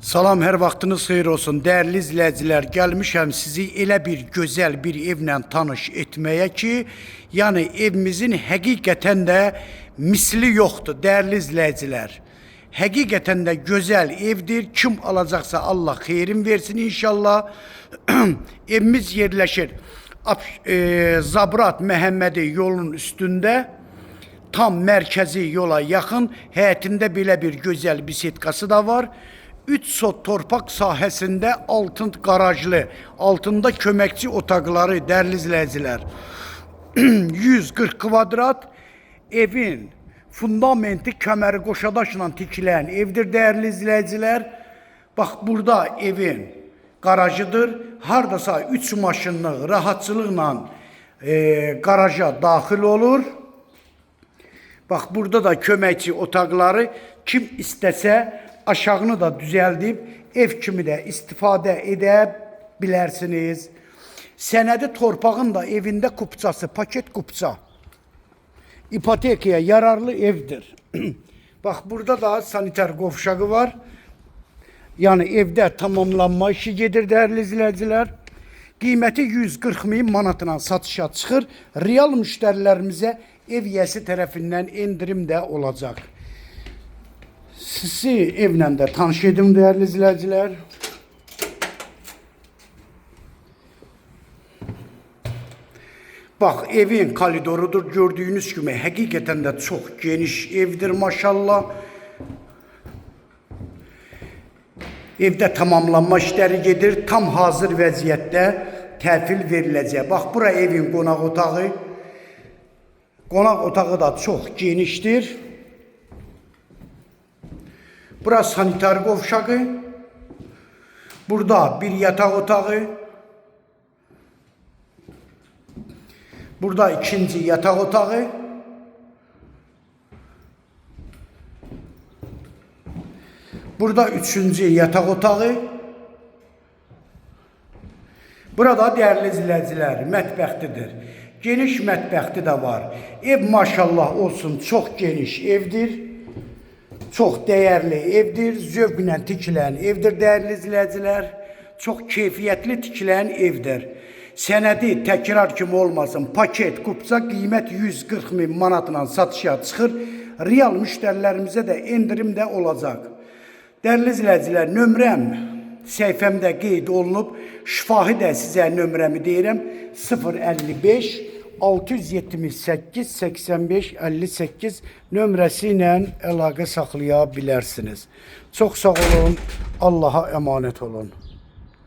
Salam, hər vaxtınız xeyir olsun. Dəyərli izləyicilər, gəlmişəm sizi elə bir gözəl bir evlə tanış etməyə ki, yəni evimizin həqiqətən də misli yoxdur, dəyərli izləyicilər. Həqiqətən də gözəl evdir. Kim alacaqsa Allah xeyrin versin inşallah. Evimiz yerləşir Zabrat Məhəmmədi yolunun üstündə. Tam mərkəzi yola yaxın, həyətində belə bir gözəl bisetkası da var. 3 sot torpaq sahəsində altın qarajlı, altında köməkçi otaqları, dəyərli izləyicilər. 140 kvadrat evin fundamenti kəməri qoşadaşla tikilən evdir, dəyərli izləyicilər. Bax burada evin qarajıdır. Hardasa 3 maşınlıq rahatçılıqla qaraja daxil olur. Bax burada da köməkçi otaqları, kim istəsə aşağını da düzəldib ev kimi də istifadə edə bilərsiniz. Sənədi torpağın da evində kupçası, paket kupça. İpotekaya yararlı evdir. Bax burada da sanitar qovşağı var. Yəni evdə tamamlanma işi gedir, dəyərli izləyicilər. Qiyməti 140 min manatla satışa çıxır. Real müştərilərimizə ev yiyəsi tərəfindən endirim də olacaq. Sizi evlə də tanış edim, dəyərli izləyicilər. Bax, evin koridorudur. Gördüyünüz kimi həqiqətən də çox geniş evdir maşallah. Evdə tamamlanma işləri gedir. Tam hazır vəziyyətdə təhvil veriləcək. Bax, bura evin qonaq otağı. Qonaq otağı da çox genişdir. Bura sanitar qovşağı. Burada bir yataq otağı. Burada ikinci yataq otağı. Burada üçüncü yataq otağı. Burada dəyərli izləyicilər, mətbəxtidir. Geniş mətbəxti də var. Ev maşallah olsun çox geniş evdir. Çox dəyərli evdir. Zövqlə tikilən evdir, dəyərli izləyicilər. Çox keyfiyyətli tikilən evdir. Sənədi təkrar kimi olmasın. Paket, kupça qiymət 140 min manatla satışa çıxır. Real müştərilərimizə də endirim də olacaq. Dəyərli izləyicilər, nömrəm səhifəmdə qeyd olunub. Şifahi də sizə nömrəmi deyirəm. 055 678 85 58 nömrəsi ilə əlaqə saxlaya bilərsiniz. Çox sağ olun. Allaha əmanət olun.